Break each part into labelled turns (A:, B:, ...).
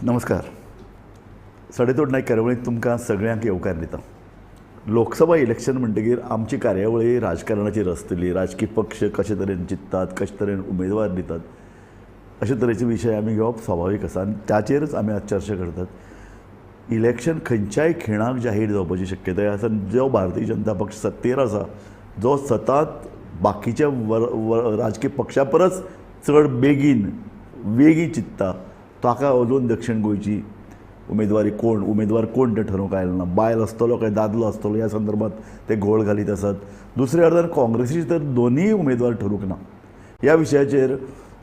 A: नमस्कार. सडेतोड नायक कार्यावळींत तुमकां सगळ्यांक येवकार दिता. लोकसभा इलेक्शन म्हणटकीर आमची कार्यावळी राजकारणाचेर आसतली. राजकीय पक्ष कशे तरेन चिंततात, कशे तरेन उमेदवार दितात, अशे तरेचे विशय आमी घेवप स्वाभावीक आसा आनी ताचेरच आमी आज चर्चा करतात. इलेक्शन खंयच्याय खिणाक जाहीर जावपाची शक्यताय आसा. जो भारतीय जनता पक्ष सत्तेर आसा, जो सतत बाकीच्या राजकीय पक्षा परस चड बेगीन वेगीं चिंतता, ताका अजून दक्षिण गोंयची उमेदवारी कोण उमेदवार कोण तें ठरोवंक आयलें ना. बायल आसतलो काय दादलो आसतलो ह्या संदर्भात ते घोळ घालीत आसात. दुसऱ्या अर्दान काँग्रेसीचे तर दोनूय उमेदवार ठरूंक ना. ह्या विशयाचेर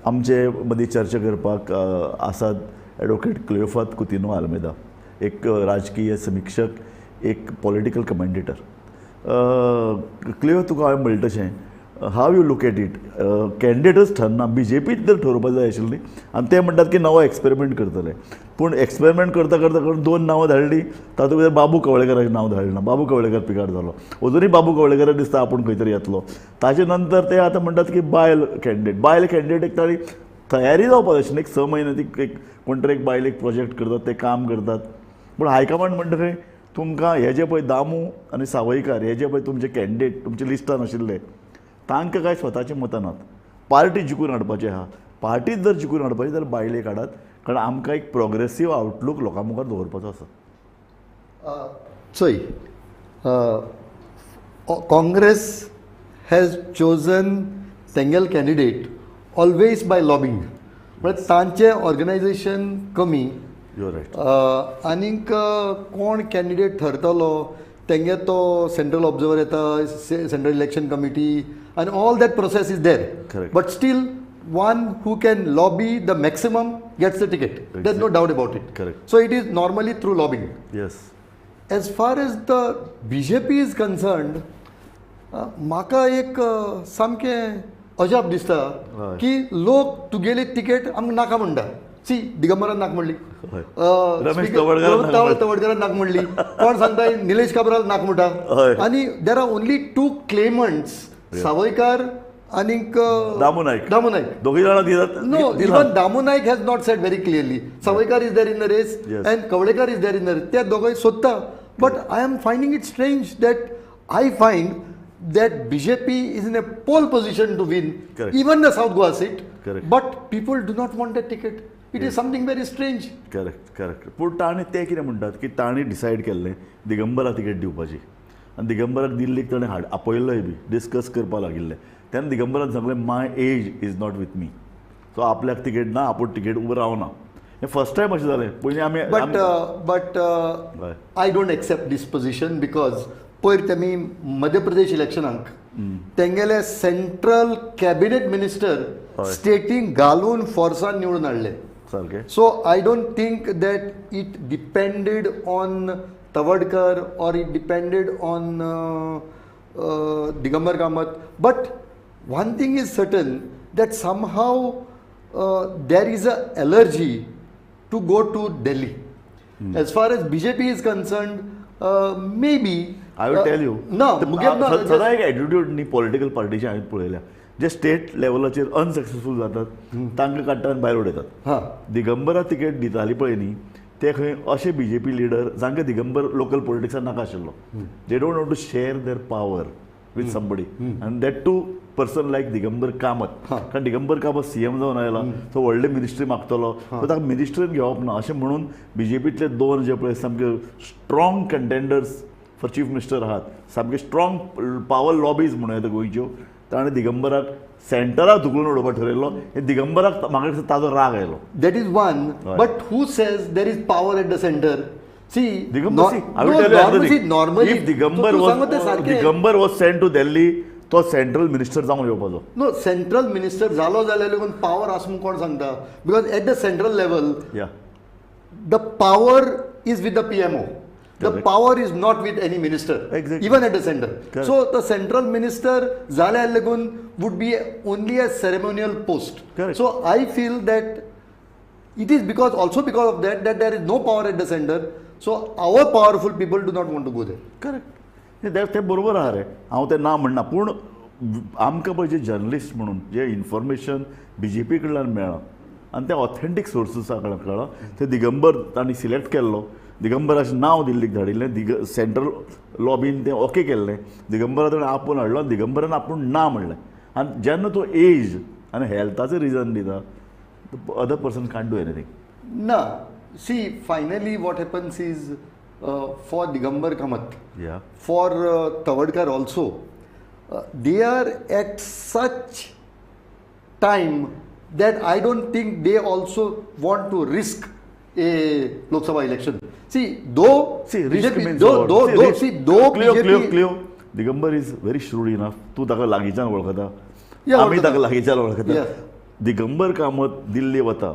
A: आमचे मदीं चर्चा करपाक आसात एडवोकेट क्लियोफात कुतिन्हो आल्मेदा, एक राजकीय समिक्षक, एक पॉलिटिकल कमेंटेटर. क्लियो, तुका हांवें म्हणलें तशें, how you look at it? कॅन्डिडेटच ठरना, B J पीत तर ठरोवपा जाय आशिल्ली आनी ते म्हणटात की नवो एक्सपेरिमेंट करतले. पूण एक्सपेरिमेंट करता करता करून दोन नांवां धाडलीं, तातूंत भितर बाबू कवळेकराचें नांव धाडलें ना. बाबू कवळेकर पिकार जालो. अजुनूय बाबू कवळेकराक दिसता आपूण खंय तरी येतलो. ताजे नंतर ते आतां म्हणटात की बायल कॅन्डिडेट. बायल कॅन्डिडेट एक ताणी तयारी जावपाक जाय आशिल्ली. एक 6 म्हयने ती एक कोण तरी एक बायल एक प्रोजेक्ट करतात, ते काम करतात. पूण हायकमांड म्हणटा खंय तुमकां हे जे पळय दामू आनी सावयकार हे जे पळय तुमचे कॅन्डिडेट तुमच्या लिस्टान आशिल्ले, तांकां कांय स्वताची मतां नात. पार्टी जिखून हाडपाची आहा. पार्टीच जर जिखून हाडपाची जाल्यार बायलेक हाडात, कारण आमकां एक प्रोग्रेसीव आवटलूक लोकां मुखार दवरपाचो आसा.
B: चोय, काँग्रेस हॅज चोजन तेंगेल कॅन्डिडेट ऑलवेज बाय लॉबिंग. म्हळ्यार तांचें ऑर्गनायजेशन कमी
A: You right.
B: आनीक कोण कॅन्डिडेट ठरतलो तेंगे तो सेंट्रल ऑब्जर्वर येता, सेंट्रल इलेक्शन कमिटी आनी all that process is there. But still one who can lobby the maximum gets the ticket. There is no doubt about it. So it is normally through lobbying. As far as the BJP is concerned, म्हाका एक सामकें अजाप दिसता की लोक तुगेली ticket आमकां नाका म्हणटा. सी, दिगंबरान नाक म्हणली,
A: रमेश तवडकारान नाक म्हणली.
B: तवडकारान नाक म्हणली, कोण सांगता निलेश काब्राल नाक म्हणटा. आनी there are only two claimants, Sawaikar आनीक
A: दामू नायक.
B: दामू नायक.
A: दोगूय जाणां दितात.
B: No, even Damu Naik has not said very clearly. Sawaikar is there in the race and Kavlekar is there in the race. त्या दोगांय सोदता. But I am finding it strange that I find that BJP is in a pole position to win even the South Goa seat. But people do not want that ticket. It is something very strange.
A: Correct correct पूण ताणें ते कितें म्हणटात की तांणी decide केल्लें Digambara ticket दिवपाची आनी दिगंबराक दिल्लीक ताणें हाड आपयल्लोय बी डिस्कस करपाक लागिल्लें. तेन्ना दिगंबरान सांगलें, my age is not with me, so आपल्याक तिकेट ना, आपूण तिकेट उबो रावना. हें फर्स्ट टायम अशें जालें. पयलीं आमी
B: But I don't accept this position because पयर तेमी मध्य प्रदेश इलेक्शनाक तेंगेले सेंट्रल कॅबिनेट मिनिस्टर स्टेटींक घालून फोर्सान निवडून हाडले.
A: सारकें.
B: So I don't think that it depended on Tawadkar or it depended on Digambar Kamat. But one thing is certain, that somehow there is a allergy to go to Delhi. As far as BJP is concerned, maybe
A: I will tell you.
B: No, मुगे no,
A: सदां एक attitude न्ही political पार्टीचे हांवें पळयल्या, जे state लेवलाचेर unsuccessful जातात तांकां काडटा आनी भायर उडयतात. दिगंबरा तिकेट दिताली पळय न्ही, ते खंय अशे बी जे पी लिडर जांकां दिगंबर लोकल पॉलिटिक्सान नाका आशिल्लो. They don't want to share their power with somebody, आनी that too person like Digambar Kamat. कारण दिगंबर कामत सी एम जावन आयला, तो व्हडले मिनिस्ट्री मागतलो, सो ताका मिनिस्ट्रीन घेवप ना अशें म्हणून बी जे पींतले दोन जे पळय सामके strong contenders for chief minister आहात, सामके स्ट्रॉंग पावर लॉबीज म्हणूं येता गोंयच्यो, ताणें दिगंबराक सेंटराक धुकलून उडोवपाक ठरयल्लो. हे दिगंबराक म्हाका दिसता ताजो राग आयलो.
B: That is one. But who says there is power at the center? See,
A: Digambar, see, I will
B: no,
A: tell you another
B: normally,
A: thing.
B: Normally,
A: If Digambar
B: तूं
A: was,
B: सांगता तें सारकें.
A: Digambar was sent to Delhi, तो central minister जावन येवपाचो.
B: No, central minister जालो जाल्यार लेगून पावर आसा म्हूण कोण सांगता? Because at the central level, the power is with the PMO. The power is not with any minister, even at the center. So the central minister जाल्यार लेगून would be only a ceremonial post. So I feel that it is because also because of that that there is no power at the center. So our powerful people do not want to go there.
A: Correct. ते बरोबर आहा रे, हांव तें ना म्हणना. पूण आमकां पळय जे जर्नलिस्ट म्हणून जे इन्फॉर्मेशन बी जे पी कडल्यान मेळ्ळां आनी ते ऑथेंटीक सोर्सीसा कडेन कळ्ळां. ते दिगंबर तांणी सिलेक्ट केल्लो, दिगंबराचें नांव दिल्लीक धाडिल्लें, सेंट्रल लॉबीन तें ओके केल्लें, दिगंबरा ताणें आपोवन हाडलो आनी दिगंबरान आपूण ना म्हणलें. आनी जेन्ना तूं एज आनी हेल्थाचें रिजन दिता, other person can't do anything.
B: ना, see finally what happens is for Digambar Kamat, for Tawadkar also, they are at such time that I don't think they also want to risk a Lok Sabha election. See, though
A: see, risk
B: BJP,
A: means
B: though,
A: what?
B: though,
A: see,
B: though,
A: risk,
B: see, though
A: Cleo,
B: BJP,
A: Cleo, Cleo, Digambar is very shrewd enough. तूं ताका लागींच्यान वळखता, आमी ताका लागींच्यान वळखता. दिगंबर कामत दिल्ली वता,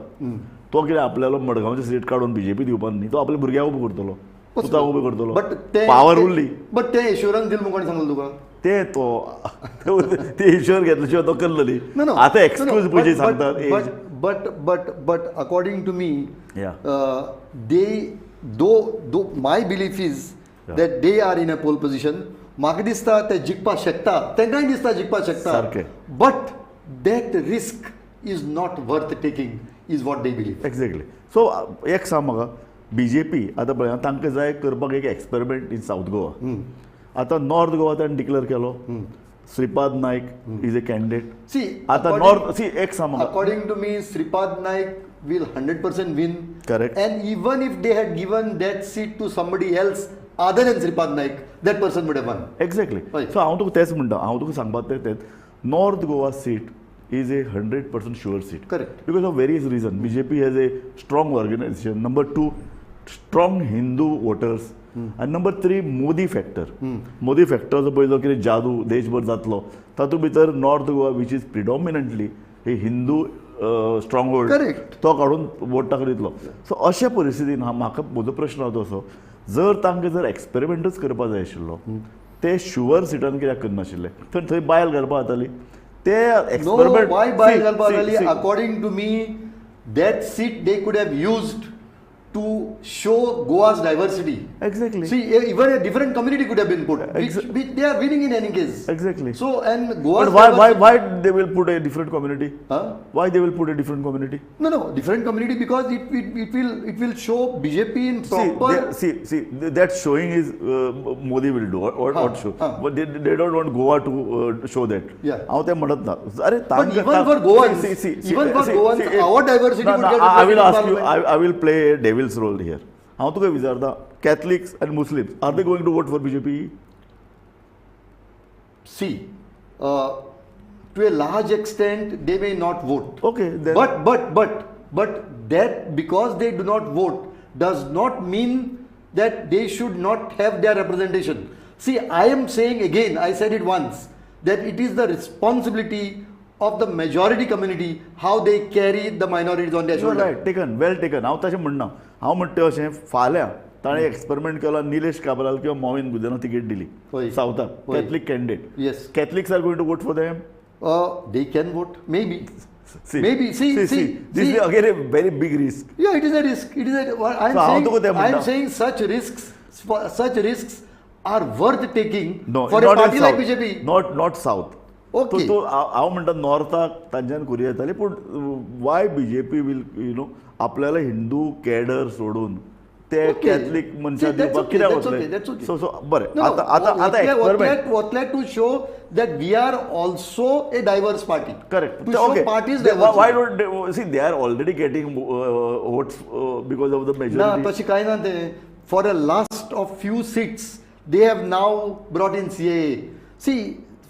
A: तो कितें आपल्यालो मडगांवची सीट काडून बीजेपी दिवपाक न्ही, तो आपल्या भुरग्याक उबो करतलो, पुताक उबो करतलो.
B: बट
A: पावर उरली.
B: बट ते एश्योरन्स दिल मुखार सांगलो तुका,
A: ते तो ते एश्योर घेतले शिवाय तो करतली. आतां एक्सक्यूज पयशे सांगतात.
B: But but but according to me, they though my belief is that they are in a pole position. म्हाका दिसता ते जिखपाक शकता, तांकांय दिसता जिखपाक शकता, but that risk is not worth taking is what they believe.
A: Exactly. So एक सांग म्हाका, बीजेपी आतां पळय तांकां जाय करपाक एक एक्सपेरिमेंट इन सावथ गोवा. आतां नॉर्थ गोवा ताणें डिक्लेअर केलो, Shripad Naik is a candidate.
B: See
A: आतां नॉर्थ, सी एक सांग म्हाका,
B: according to me Shripad Naik will 100% win.
A: Correct.
B: And even if they had given that seat to somebody else other than Shripad Naik, that person would have won.
A: Exactly. So हांव तुका तेंच म्हणटा, हांव तुका सांगपाक तें तेंच, North Goa seat is a 100% sure seat.
B: Correct.
A: Because of various reasons. BJP has a strong organization. Number 2, strong Hindu voters. And number 3, Modi factor. Modi factor जो पळयलो कितें जादू देशभर जातलो, तातूंत भितर North Goa which is predominantly a Hindu stronghold, तो काडून वोट ताका दितलो. सो अशे परिस्थितीन म्हाका म्हजो प्रश्न तो असो, जर तांकां जर एक्सपेरिमेंटूच करपाक जाय आशिल्लो, ते शुवर सिटान कित्याक करनाशिल्ले? थंय थंय बायल घालपाक जाताली. ते experiment
B: why बायल घालपाक जाताली? According to me that seat they could have used to show Goa's diversity.
A: Exactly.
B: See, even a different community could have been put, which they are winning in any case.
A: Exactly.
B: So, and Goa's
A: but why they will put a different community?
B: Huh?
A: Why they will put a different community?
B: No, no, different community because it will show BJP in proper.
A: See, see, that showing is Modi will do. What show? But they don't want Goa to show that.
B: Yeah.
A: हांव तें म्हणत ना. अरे,
B: but even for Goans, even for Goans, our diversity would get.
A: I will ask you. I will play a devil's role here. हांव तुका विचारता, Catholics and Muslims, are they going to vote for BJP?
B: See, to a large extent they may not vote.
A: Okay. Then
B: but that because they do not vote does not mean that they should not have their representation. See, I am saying again, I said it once, that it is the responsibility of the majority community how they carry the minorities on their shoulder.
A: Right, taken, well taken. हांव तशें म्हणना, हांव म्हणटा अशें, फाल्यां ताणें experiment केलो, निलेश काब्राल किंवा मॉविन गुदिन्हो तिकेट दिली सावथाक, Catholic candidate.
B: Yes.
A: Catholics are going to vote for them?
B: They can vote, maybe. Maybe. See,
A: this is again a very big risk.
B: Yeah, it is a risk. It is a, I am saying such risks are worth taking.
A: No,
B: for a party like BJP.
A: Not South.
B: Okay.
A: तो हांव म्हणटा नॉर्थाक तांच्यान करूं येताली, पूण why BJP will you know आपल्याला Hindu cadre सोडून ते Catholic मनशां दिवपाक कित्याक वतले? सो सो बरें, आतां आतां आतां एक्सपेरिमेंट
B: वतले to show that we are also a diverse party.
A: Correct. Okay. Why don't they see they are already getting votes because of the majority.
B: ना तशें कांय ना तें. For a last of few seats they have now brought in CAA.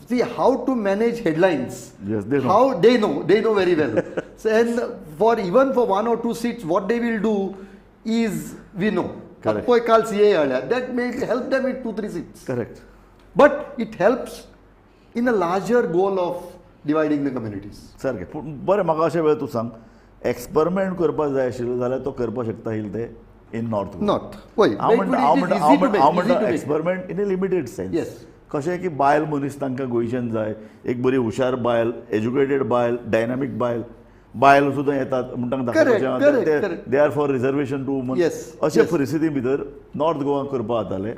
B: See how to manage headlines.
A: Yes, they know.
B: How they know, they know very well. So, and for even for 1 or 2 seats, what they will do is we know.
A: Correct.
B: That may help them with 2-3 seats.
A: Correct.
B: But it helps in a larger goal of dividing the communities.
A: सारकें. बरें, म्हाका अशें वेळ तूं सांग, experiment करपाक जाय आशिल्लो जाल्यार तो करपाक शकता आशिल्लो ते in North.
B: North.
A: हांव म्हणटा experiment in a limited sense.
B: Yes.
A: कशें की बायल मनीस तांकां गोंयच्यान जाय, एक बरी हुशार बायल, एज्युकेटेड बायल, डायनामीक बायल, बायल सुद्दां येतात म्हण तांकां दाखोवचें, they are for reservation to woman. अशे परिस्थिती भितर नॉर्थ गोवा करपाक जातालें.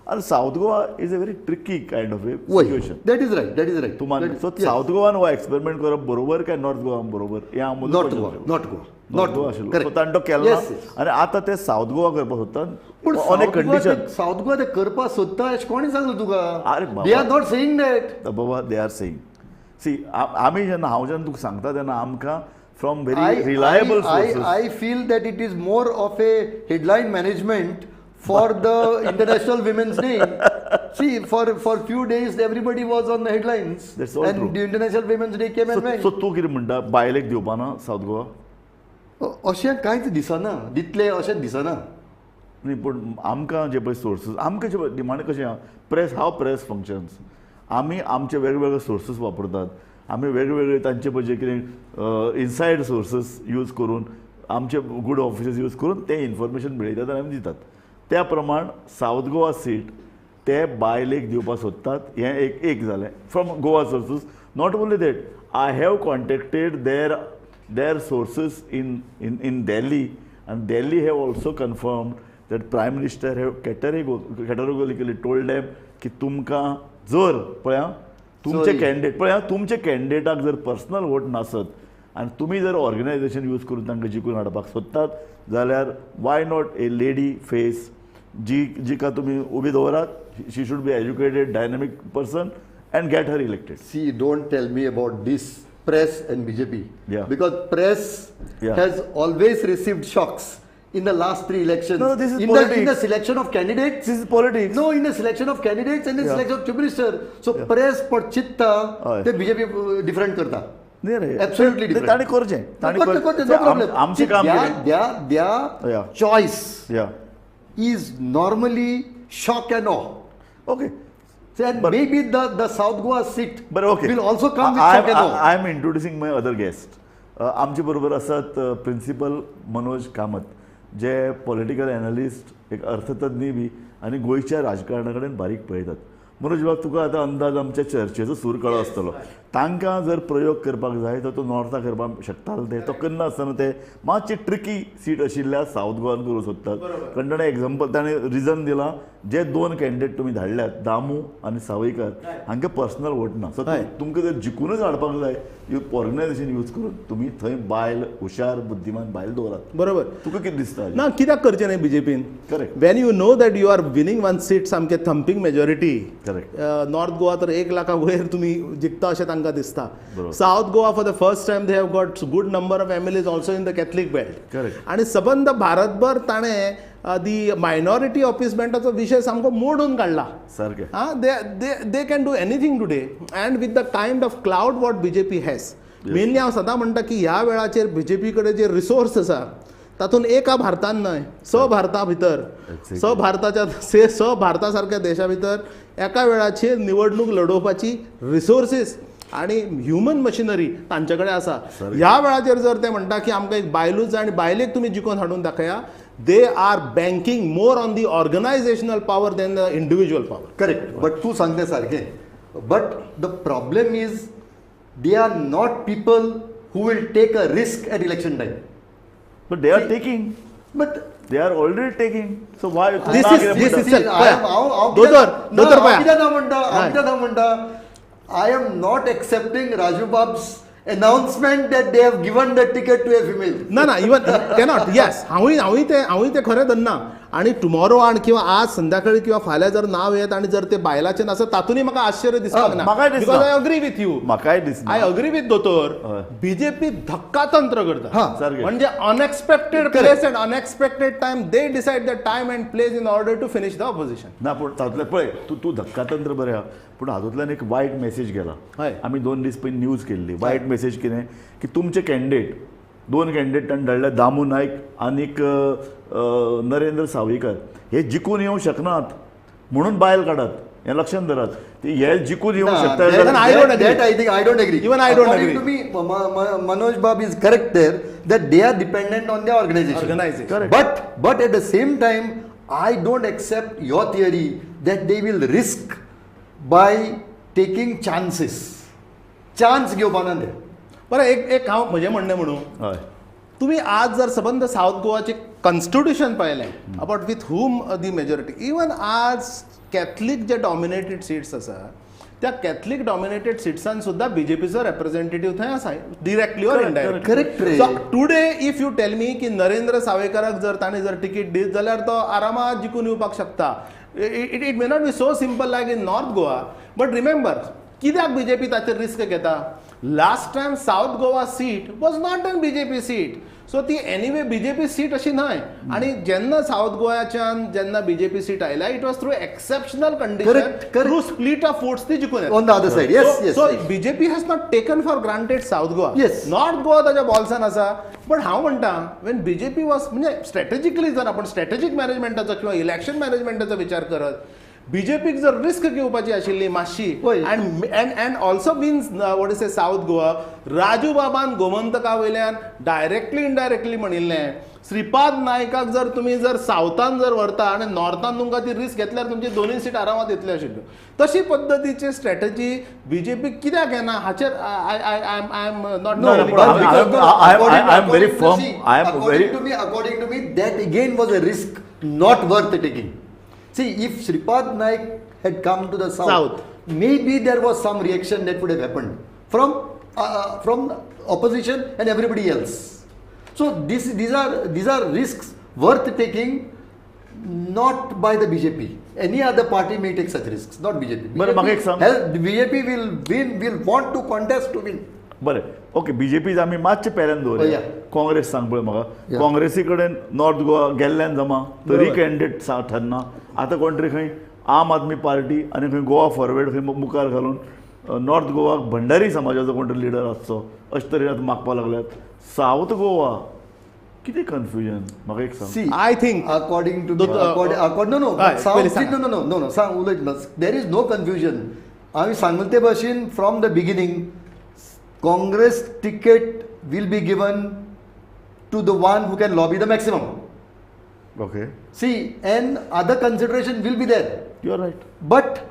A: आनी South Goa is a very tricky kind of a situation.
B: That is right, that is right.
A: तूं मानता? सो सावथ गोवान हो एक्सपेरिमेंट करप बरोबर काय नॉर्थ गोवान बरोबर हें हांव
B: north Goa, north Goa,
A: north Goa आशिल्लो. सो ताणें तो केलो ना आनी आतां ते सावथ गोवा करपाक सोदतात
B: पूण
A: on A condition.
B: South Goa ते करपाक सोदता अशें कोणें सांगलें तुका? They are not saying that
A: बाबा, they are saying. सी, आमी जेन्ना हांव जेन्ना तुका सांगता तेन्ना आमकां from very reliable sources.
B: I feel that it is more of a headline management for the International Women's Day. See, for few days everybody was on the headlines.
A: That's all
B: and
A: true.
B: The International Women's Day came and went.
A: So तूं कितें म्हणटा, बायलेक दिवपाना south Goa?
B: अशें कांयच दिसना, दितले अशें दिसना.
A: न्ही, पूण आमकां जे पळय सोर्सीस, आमकां जे डिमांड कशें आहा, प्रेस, हाव प्रेस फंक्शन्स, आमी आमचे वेगवेगळे सोर्सीस वापरतात, आमी वेगवेगळे तांचे पळय जे कितें इनसायड सोर्सीस यूज करून, आमचे गूड ऑफिसर्स यूज करून ते इन्फॉर्मेशन मेळयतात आनी आमी दितात. त्या प्रमाण सावथ गोवा सीट ते बायलेक दिवपाक सोदतात, हें एक एक जालें from Goa sources. Not only that, I have contacted their sources in in in Delhi, आनी Delhi have also confirmed that prime minister have categorically told them की तुमकां जर पळया तुमचे कॅन्डिडेट, पळया तुमचे कॅन्डिडेटाक जर पर्सनल वोट नासत आनी तुमी जर ऑर्गनायझेशन यूज करून तांकां जिखून हाडपाक सोदतात जाल्यार why not a lady face जी जिका तुमी उबी दवरात. She should be educated, dynamic person and get her elected.
B: See, don't tell me about this press and BJP. Because press has always received shocks in the last 3 elections.
A: No, this is politics.
B: In the selection of candidates.
A: This is politics.
B: No, in the selection of candidates and the selection of chief minister. So press पर चित्ता ते BJP different करता.
A: नाही रे,
B: absolutely different.
A: ताणी करचें, ताणी करचें,
B: no problem.
A: आमचें काम
B: कितें? Their choice is normally shock and awe.
A: Okay.
B: And maybe the South Goa seat
A: will
B: also come with shock and awe.
A: I am introducing my other guest. आमचे बरोबर आसात प्रिन्सिपल मनोज कामत, जे पॉलिटिकल एनालिस्ट, एक अर्थतज्ञ बी आनी गोंयच्या राजकारणा कडेन बारीक पळयतात. मनोज बाब, तुका आतां अंदाज आमच्या चर्चेचो सूर कळो आसतलो. तांकां जर प्रयोग करपाक जाय तर तो नॉर्था करपाक शकतालो, ते तो करना आसतना ते मातशी ट्रिकी सीट आशिल्ल्या सावथ गोवान करूंक सोदतात. कारण ताणें एग्जाम्पल, ताणें रिजन दिलां, जे 2 कॅन्डिडेट तुमी धाडल्यात, दामू आनी सावयकर, हांकां पर्सनल वोट ना. सो तुमकां जर जिखूनच हाडपाक जाय, ऑर्गनायझेशन यूज करून तुमी थंय बायल, हुशार बुद्धिमान बायल दवरात.
C: बरोबर.
A: तुका कितें दिसता?
C: ना, कित्याक करचें न्ही बीजेपीन?
A: Correct.
C: When you know that you are winning one seat सामकें थंपींग मेजॉरिटी.
A: करेक्ट.
C: नॉर्थ गोवा तर 1 लाखा वयर तुमी जिखता अशें तांकां दिसता. South Goa for the first time they have got good number of MLAs also in the Catholic belt.
A: Correct.
C: आनी सबंद भारतभर ताणें दी मायनॉरिटी अपिसमेंटाचो विशय सामको मोडून काडला.
A: सारकें.
C: आं, they can do anything today and with the kind of clout what BJP has. Mainly हांव सदां म्हणटा की ह्या वेळाचेर बीजेपी कडेन जे रिसोर्स आसा तातूंत एका भारतान न्हय, स भारता भितर, स भारताच्या स भारता सारक्या देशा भितर एका वेळाचेर निवडणूक लडोवपाची रिसोर्सीस आनी ह्युमन मशिनरी तांचे कडेन आसा. ह्या वेळाचेर जर ते म्हणटा की आमकां एक बायलूच जाय आनी बायलेक तुमी जिखोवन हाडून दाखया, they are banking more on the organisational power than the individual power.
B: Correct. But तूं सांगता सारकें, but the problem is they are not people who will take a risk at election time.
A: But they are taking. But they are already taking. So why?
C: This is this.
B: I am not accepting Raju Bab's announcement that they have given the ticket to a female.
C: No, no, even cannot. Yes, हांवूय ते खरें धरना. आनी tomorrow आनी किंवा आज संध्याकाळी किंवा फाल्यां जर नांव येत आनी जर ते बायलाचें नासत तातूंतय म्हाका आश्चर्य दिसपाक ना. Because I agree with you.
A: म्हाकाय दिसना.
C: I agree with दोतोर. बीजेपी धक्का तंत्र करता. म्हणजे unexpected place and unexpected time, they decide the time and place in order to finish the opposition.
A: ना, पूण तातूंतल्यान पळय तूं धक्का तंत्र बरें आहा, पूण हातूंतल्यान एक वायट मॅसेज गेला. आमी 2 दीस पयलीं न्यूज केल्ली. वायट मॅसेज कितें की तुमचे कॅन्डिडेट, 2 कॅन्डिडेट ताणें धाडले, दामू नायक आनीक नरेंद्र सावयकर, हे जिखून येवंक शकनात म्हणून बायल काडात, हें लक्षांत धरात. हे जिखून येवंक शकता.
B: I don't agree.
C: Even I don't agree.
B: To me, Manoj Bab is correct there that they are dependent on the organisation.
A: Correct.
B: But at the same time I don't accept your theory that they will risk by taking chances. Chance घेवपाना ते.
C: बरें, एक हांव म्हजें म्हणणें म्हणूं, तुम्ही आज जर सबंद सावथ गोवाचे कॉन्स्टिट्युशन पळयलें about with whom the majority, even आज कॅथलीक जे डॉमिनेटेड सिट्स आसा त्या कॅथलीक डॉमिनेटेड सिट्सान सुद्दां बीजेपीचो रेप्रेझेंटेटिव्ह थंय आसा, directly or indirectly.
B: Correct रे.
C: So today if you tell me की नरेंद्र सावयकाराक जर ताणें जर तिकीट दीत जाल्यार तो आरामात जिखून येवपाक शकता. It may not be so simple like in North Goa, but remember कित्याक बीजेपी ताचेर रिस्क घेता? Last time South Goa seat was not an BJP seat, so ती एनिवे बीजेपी सीट अशी न्हय. आनी जेन्ना सावथ गोवाच्यान जेन्ना बीजेपी सीट आयल्या, it was through exceptional condition, through split of votes ती जिखून येता.
B: On the other side, yes, yes.
C: So BJP has not taken for granted South Goa.
B: Yes.
C: North Goa ताच्या बॉल्सान आसा, बट हांव म्हणटा वेन BJP was, म्हणजे strategically जर आपण स्ट्रॅटेजीक मॅनेजमेंटाचो किंवा इलेक्शन मॅनेजमेंटाचो विचार करत, बीजेपीक जर रिस्क घेवपाची आशिल्ली मातशी, and and and also means what is a South Goa, Raju बाबान गोमंतका वयल्यान डायरेक्टली इनडायरेक्टली म्हणिल्लें श्रीपाद नायकाक जर तुमी जर सावथान जर व्हरता आनी नॉर्थान तुमकां ती रिस्क घेतल्यार तुमची दोनूय सीट आरामात येतल्यो आशिल्ल्यो. तशी पद्दतीची स्ट्रॅटजी बीजेपी कित्याक घेना हाचेर I I I I am not.
A: I am very firm. I am very
B: According to me, that again was a risk not worth taking. See, if Shripad Naik had come to the south, maybe there was some reaction that would have happened from opposition and everybody else. So these are risks worth taking, not by the BJP. Any other party may take such risks, not BJP.
A: But
B: BJP will win, will want to contest to win.
A: बरें, okay, BJP आमी मातशें पेल्यान दवरया, काँग्रेस सांग पळय म्हाका. काँग्रेसी कडेन north Goa गेल्ल्यान जमा तरी कॅन्डिडेट ठरना. आतां कोण तरी खंय आम आदमी पार्टी आनी खंय गोवा फॉरवर्ड खंय मुखार घालून नॉर्थ गोवाक भंडारी समाजाचो कोण तरी लिडर आसचो अशें तरेन आतां मागपाक लागल्यात. सावथ गोवा कितें कन्फ्युजन म्हाका एक सांग.
C: I think
B: according to no no no no सांग उलयत, there is no confusion. हांवें सांगलें ते भाशेन from the beginning Congress ticket will be given to the one who can lobby the maximum.
A: Okay.
B: See, and other consideration will be there.
A: You are right.
B: But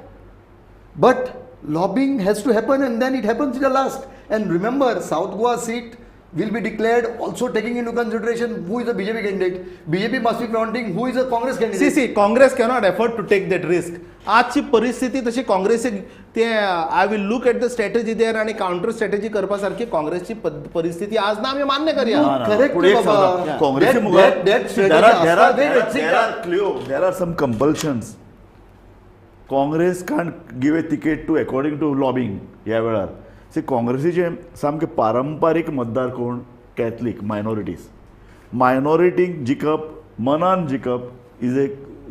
B: lobbying has to happen, and then it happens in the last. And remember, South Goa seat will be declared also taking into consideration who is a BJP candidate. BJP must be counting who is a Congress candidate.
C: See, Congress cannot afford to take that risk. आजची परिस्थिती तशी काँग्रेसीक ते I will look at the strategy there आनी counter strategy करपा सारकी काँग्रेसची परिस्थिती आज ना, आमी मान्य करया.
B: करेक्ट.
A: काँग्रेसी there are some compulsions. Congress can't give a ticket to according to lobbying ह्या वेळार. सी, काँग्रेसीचे सामके पारंपारीक मतदार कोण? Catholic minorities. मायनॉरिटीक जिखप, मनान जिखप is a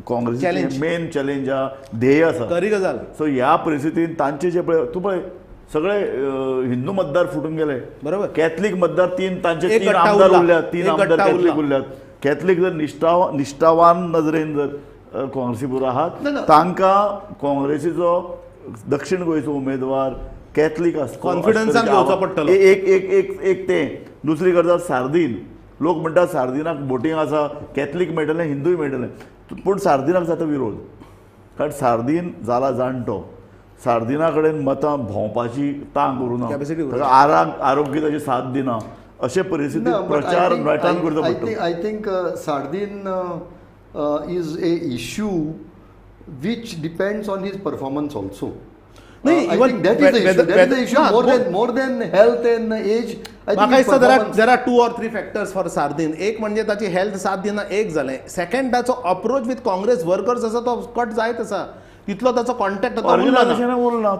A: काँग्रेसीचें मेन चॅलेंज आहा, ध्येय आसा.
C: खरी गजाल.
A: सो ह्या परिस्थितीन तांचे जे पळय तूं पळय सगळे हिंदू मतदार फुटून गेले,
C: बरोबर.
A: कॅथलीक मतदार तांचे तीन आमदार उरल्यात, तीन आमदार कॅथलीक उरल्यात. कॅथलीक जर निश्ठावान नजरेन जर काँग्रेसी बरोबर आहात, तांकां काँग्रेसीचो दक्षिण गोंयचो उमेदवार कॅथलीक आसता
C: कॉन्फिडन्सान घेवचो पडटलो.
A: एक एक एक एक तें. दुसरी गजाल सार्दीन, लोक म्हणटात सार्दिनाक बोटींग आसा, कॅथलीक मेळटलें, हिंदूय मेळटलें, पूण सार्दिनाक जाता विरोध, कारण सार्दीन जाला जाणटो, सार्दिना कडेन मतां भोंवपाची तांक उरूना, आरोग्य ताची साथ दिना. अशे परिस्थितीत प्रचार नेटान करचो पडटलो.
B: I think Sardinha is a issue which depends on his performance also.
C: No,
B: I think that is the issue. That is the issue more than health and age. I
C: think there are 2 or 3 factors for Sardinha. एक म्हणजे ताची health साथ दिना, एक जालें. Second, ताचो approach with Congress workers आसा तो कट जायत आसा, तितलो ताचो कॉन्टॅक्ट
A: उरना.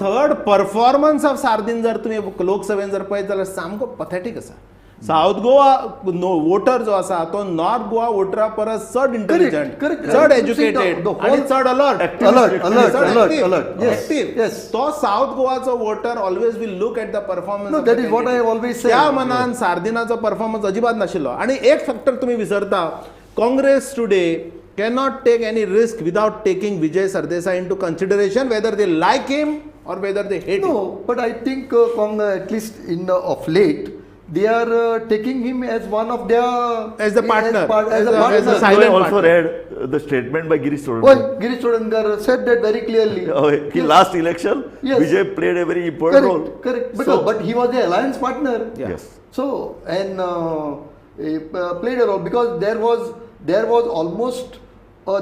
C: थर्ड, परफॉर्मन्स ऑफ सार्दीन जर तुमी लोकसभेन जर पळयत जाल्यार सामको पथेटीक आसा. सावथ गोवा वोटर जो आसा तो नॉर्थ गोवा वोटरा परस चड इंटेलिजंट, चड एज्युकेटेड आनी चड अलर्ट, एक्टिव्ह. तो south गोवाचो voter always will look at the performance.
B: That is what I always say.
C: त्या मनान सार्दिनाचो परफॉर्मन्स अजिबात नाशिल्लो. आनी एक फॅक्टर तुमी विसरता, Congress today cannot take any risk without taking Vijay Sardesai into consideration, whether they like him or whether they hate him.
B: No, but I think at least in of late, they are taking him as one of their
C: As the partner.
B: As a
C: As a
B: partner.
C: silent
A: I also
C: partner.
A: read the statement by Girish Chodankar.
B: Oh, Girish Chodankar said that very clearly.
A: Ki last election,
B: Yes.
A: Vijay played a very important
B: Correct,
A: role.
B: correct. Because,
A: So-
B: but he was the alliance partner.
C: Yeah.
A: Yes.
B: So and he played a role because there was almost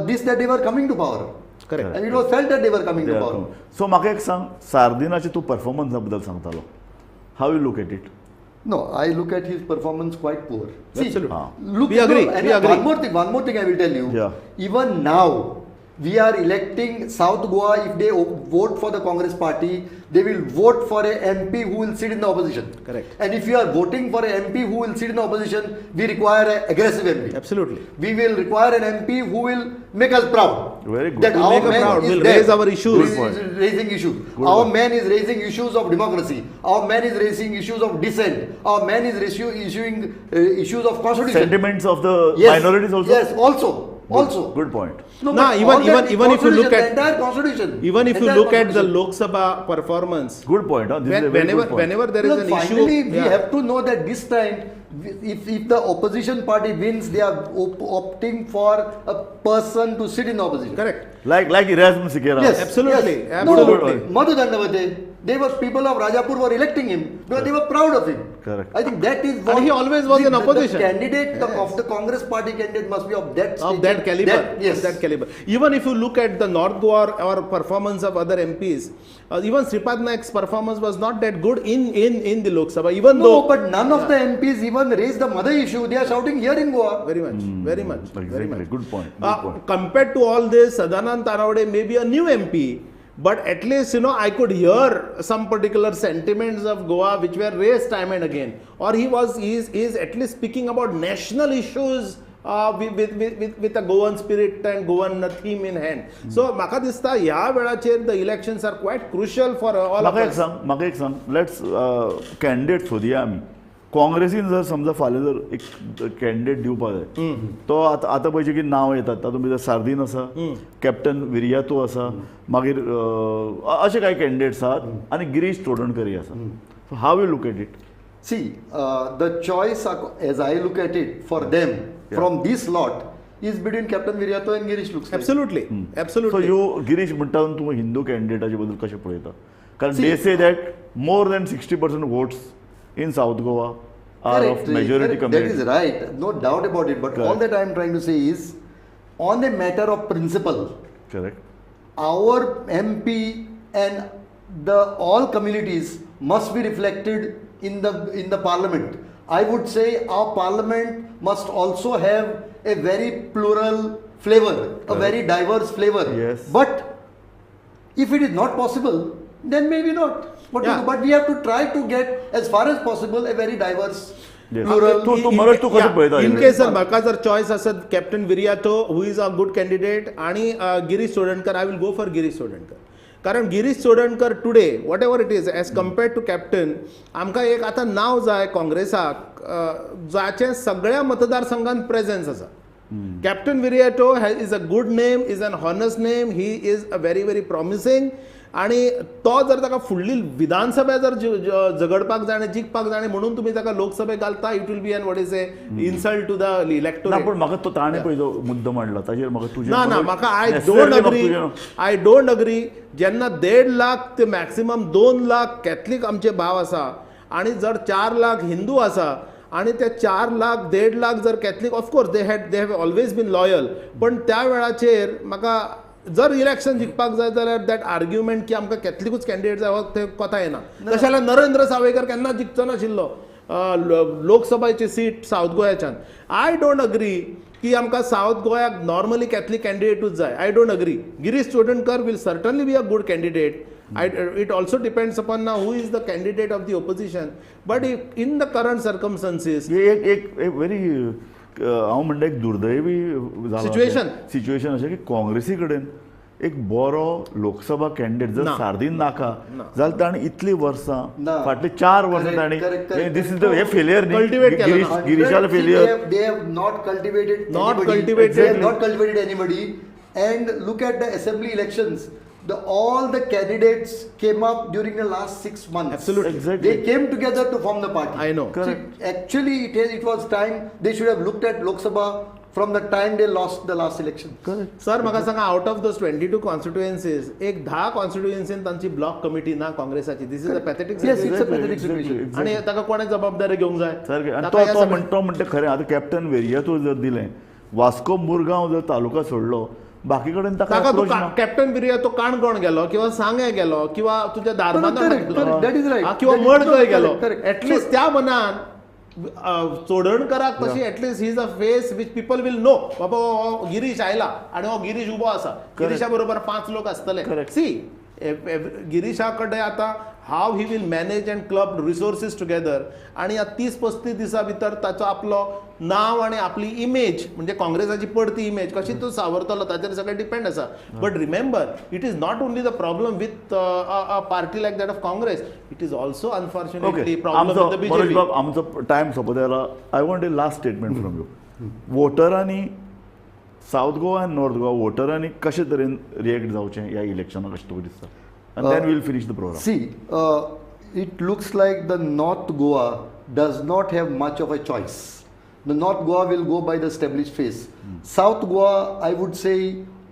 B: this that they were coming to power.
C: Correct.
B: And it was felt that they were coming to power.
A: So म्हाका एक सांग, सार्दिनाचे तूं परफॉर्मन्सा बद्दल सांगतालो, how you look at it?
B: No, I look at his performance quite poor. See,
C: Absolutely.
B: Look,
C: We agree,
B: no, and
C: we agree.
B: One more thing I will tell you.
A: Yeah.
B: Even now, we are electing South Goa. If they vote for the Congress party, they will vote for a MP who will sit in the opposition.
C: Correct.
B: And if you are voting for a MP who will sit in the opposition, we require an aggressive MP.
C: Absolutely.
B: We will require an MP who will make us proud.
A: Very good.
B: That
C: Will
B: our
C: make us
B: man
C: proud,
B: is
C: will
B: there.
C: raise our issues.
A: Good point.
B: Is raising issues.
A: Good
B: Our
A: point.
B: man is raising issues of democracy. Our man is raising issues of dissent. Our man is issuing issues of constitution.
A: Sentiments of the
B: Yes.
A: minorities also?
B: Yes, also.
A: Good,
B: Also.
A: Good point.
B: No,
C: Na,
B: but
C: even-
B: all that
C: even if you look
B: constitution,
C: at-
B: the entire constitution.
C: Even if you
B: entire
C: look at the
B: constitution.
C: Lok Sabha performance,
A: Good point. Huh? This is a very
C: whenever
A: good point.
C: whenever there is
B: Because
C: an issue,
B: finally, we
C: yeah.
B: have to know that this time, if the opposition party wins, they are opting for a person to sit in the opposition.
C: Correct.
A: Like Erasmus Sequeira.
B: Yes.
C: Absolutely,
B: Yes.
C: absolutely.
B: No, Madhu Dandavate, they were people of Rajapur were electing him because they were proud of him.
A: Correct.
B: I think that is what
C: And he always was in opposition.
B: The candidate of the Congress party candidate must be of that
C: Of that
B: stature,
C: caliber,
B: That, yes.
C: of that caliber. Even if you look at the North Goa or performance of other MPs, even Sripad Naik's performance was not that good in the Lok Sabha. Even
B: No,
C: though,
B: but none of the MPs even raised the mother issue. They are shouting here in Goa.
C: very much, very much, very
A: Exactly.
C: much.
A: Good point. Good point.
C: Compared to all this, Sadanand Tanavade may be a new MP, but at least I could hear some particular sentiments of Goa which were raised time and again. Or he is at least speaking about national issues with a Goan spirit and Goan theme in hand. So म्हाका दिसता ह्या वेळाचेर the elections are quite crucial for all of
A: म्हाका एक
C: us.
A: सांग, म्हाका एक सांग, let's candidate सोदया आमी. काँग्रेसीन जर समजा फाल्यां जर एक कॅन्डिडेट दिवपाक जाय, तो आतां आतां पळय की नांव येतात तातूंत भितर सार्दीन आसा, कॅप्टन विरियातो आसा, मागीर अशे कांय कॅन्डिडेट्स आसात आनी गिरीश चोडणकरी आसा. So how you look at it?
B: See, the choice as I look at it for them from this lot is between Captain Viriato and Girish looks like.
C: Absolutely, absolutely.
A: So you Girish म्हणटा तूं हिंदू कॅन्डिडेटाचे बद्दल कशें पळयता? कारण they say that more than 60% votes in South Goa are
B: Correct,
A: of majority
B: correct.
A: community.
B: That is right, no doubt about it. But
A: Correct.
B: all that I am trying to say is, on a matter of principle,
A: Correct.
B: our MP and the all communities must be reflected in the parliament. I would say our parliament must also have a very plural flavor, a very diverse flavor.
A: Yes.
B: But if it is not possible, then maybe not. But,
C: Yeah.
B: but we have to try to get as far as possible a very diverse,
A: Yes.
B: plural.
A: तूं मनोज तूं कसो पळयता?
C: In case जर म्हाका जर choice आसत Captain Viriato who is a good candidate आणि Girish Chodankar, I will go for Girish Chodankar. कारण Girish Chodankar today whatever it is as compared to captain, आमकां एक आतां नांव जाय काँग्रेसाक जाचें सगळ्या मतदारसंघात प्रेझेन्स आसा. Captain Viriato is a good name, is an honest name, he is a very very promising. आणि तो जर ताका फुडली विधानसभा जर झगडपाक जाय आनी जिखपाक जाय म्हणून तुमी ताका लोकसभेक घालता, it will be an what is a insult to the
A: ना,
C: electorate.
A: पूण म्हाका तो ताणें पळय जो मुद्दो मांडला ताचेर म्हाका तुजें
C: ना ना, म्हाका I
A: Necessarily
C: don't
A: म्हाका
C: अग्री,
A: तुजें
C: I don't agree. जेन्ना 1.5 लाख ते मॅक्सिमम 2 लाख कॅथलीक आमचे भाव आसा आणि जर 4 लाख हिंदू आसा आणि ते 4 लाख 1.5 लाख जर Catholic, of course they have always been loyal, पण त्या वेळाचेर म्हाका जर इलेक्शन जिखपाक जाय जाल्यार that argument की आमकां कॅथलिकूच कॅन्डिडेट जाय हो ते कोता येना. तशें जाल्यार नरेंद्र सावयकर केन्ना जिखचो नाशिल्लो लोकसभेची सीट सावथ गोव्याच्यान. I don't agree की आमकां सावथ गोव्याक नॉर्मली कॅथलीक कॅन्डिडेटूच जाय. I don't agree. Girish Chodankar will certainly be a good candidate. It also depends upon now who is the candidate of the opposition. But if in the current circumstances,
A: एक एक एक very हांव म्हणटा एक दुर्दैवी जाला
C: Situation.
A: Situation अशें की काँग्रेसी कडेन एक बरो लोकसभा कॅन्डिडेट जर
C: ना.
A: सार्दीन नाका जाल्यार ताणें इतलीं वर्सां
B: ना.
A: फाटलीं 4 वर्सां
B: Correct,
A: ताणें
B: correct, correct.
A: This is the hey failure न्ही.
C: Cultivate केला
A: गिरीश
C: ना.
A: गिरीशाल
B: See,
A: failure.
B: They have not cultivated
C: Not
B: anybody.
C: cultivated.
B: They have not cultivated anybody. And look at the assembly elections. All the candidates came up during the last 6 months.
C: Absolutely.
A: Exactly.
B: They came together to form the party.
C: I know.
A: Correct.
B: Actually, it was time they should have looked at Lok Sabha from the time they lost the last election.
A: Correct.
C: Sir म्हाका सांगा, out of those 22 constituencies एक 10 कॉन्स्टिट्युएन्सीन तांची block committee ना काँग्रेसाची. This is a pathetic.
B: Yes, it's a
A: Exactly,
B: pathetic
A: exactly,
B: situation.
A: exactly.
C: आणि ताका कोणें जबाबदारी घेवंक जाय?
A: सारकें. आनी
C: ताका
A: तो
C: ह्या
A: तो
C: सगळ्या-
A: म्हणटा म्हणटा खरें. आतां कॅप्टन वेरियातूर जर दिलें, वास्को मुरगांव जर तालुका सोडलो, बाकी कडेन ताका
C: ताका तूं
A: approach ना.
C: कॅप्टन विरिया तो काणकोण गेलो किंवा सांगे गेलो किंवा तुज्या दारमांत
B: correct, correct, that is right.
C: किंवा
B: That is-
C: Madkai
B: no,
C: गेलो,
B: correct, correct.
C: At least त्या मनान चोडणकराक तशी at least he is a face which people will know, बाबा हो गिरीश आयला आनी हो गिरीश उबो आसा, गिरीशा बरोबर 5 लोक आसतले.
A: Correct.
C: सी, गिरीशा कडेन आतां how he will manage and club resources together आनी ह्या 30-35 दिसां भितर ताचो आपलो नांव आनी आपली इमेज, म्हणजे काँग्रेसाची पडती इमेज कशी तो सावरतलो ताचेर सगळें डिपेंड आसा. But remember, it is not only the problem with a party like that of Congress, it is also unfortunately
A: okay,
C: problem
A: आमचो
C: विथ the
A: Manoj
C: BJP.
A: बाब, आमचो टायम सोंपत आयला. I want a last statement from you. वोटरांनी south Goa आनी north Goa वोटरांनी कशे तरेन react जावचें ह्या इलेक्शनाक अशें तुका दिसता? And then we'll finish the program.
B: See, it looks like the North Goa does not have much of a choice. The North Goa will go by the established face. South Goa, I would say,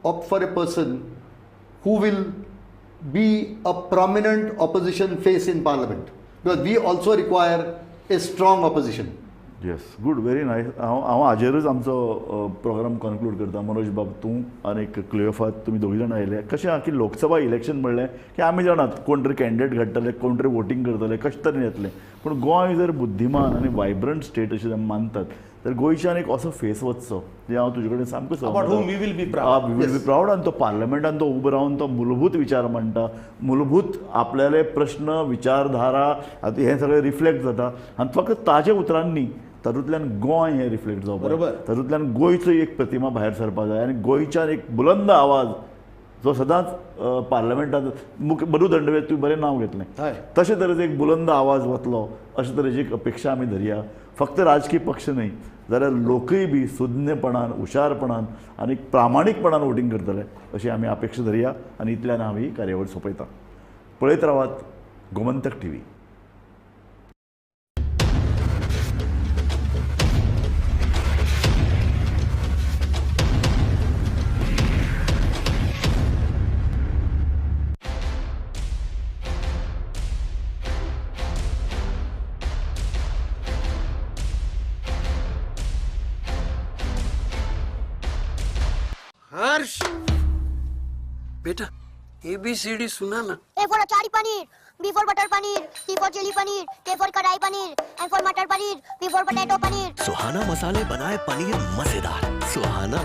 B: opt for a person who will be a prominent opposition face in parliament, because we also require a strong opposition.
A: Yes, good, very nice. हांव हांव हाजेरूच आमचो programme conclude करता. मनोज बाब, तूं आनी क्लियोफात, तुमी दोगी जाणां आयले. कशें आहा की लोकसभा इलेक्शन म्हणलें की आमी जाणात कोण तरी कॅन्डिडेट घाडटले, कोण तरी वोटींग करतले, कशें तरेन येतलें. पूण गोंय जर बुद्धिमान आनी वायब्रंट स्टेट अशें जर मानतात तर गोंयच्यान एक असो फेस वचचो जे हांव तुजे कडेन सामको
C: About whom we will be proud.
A: We will be proud. आनी तो पार्लमेंटान तो उबो रावन तो मूलभूत विचार मांडटा, मूलभूत आपल्याले प्रश्न, विचारधारा, आतां हें सगळें रिफ्लेक्ट जाता. आनी फक्त ताजे उतरांनी तातूंतल्यान गोंय हें रिफ्लेक्ट जावपाक,
C: बरोबर.
A: तातूंतल्यान गोंयचो एक प्रतिमा भायर सरपाक जाय आनी गोंयच्यान एक बुलंद आवाज जो सदांच पार्लमेंटांत मधू दंडवे तुवें बरें नांव घेतलें,
C: हय.
A: तशे तरेचो एक बुलंद आवाज वतलो अशे तरेची एक अपेक्षा आमी धरया. फक्त राजकीय पक्ष न्हय जाल्यार लोकूय बी सुज्ञपणान, हुशारपणान आनी प्रामाणीकपणान वोटींग करतले अशी आमी अपेक्षा धरया. आनी इतल्यान हांव ही कार्यावळ सोंपयता. पळयत रावात गोमंतक टीव्ही.
D: हर्ष बेटा, ABCD सुना ना.
E: A for achari paneer, B for butter paneer, C for chili paneer, K for kadai paneer, M for matar paneer, P for potato paneer.
F: सुहाना मसाले बनाए पनीर मजेदार. सुहाना.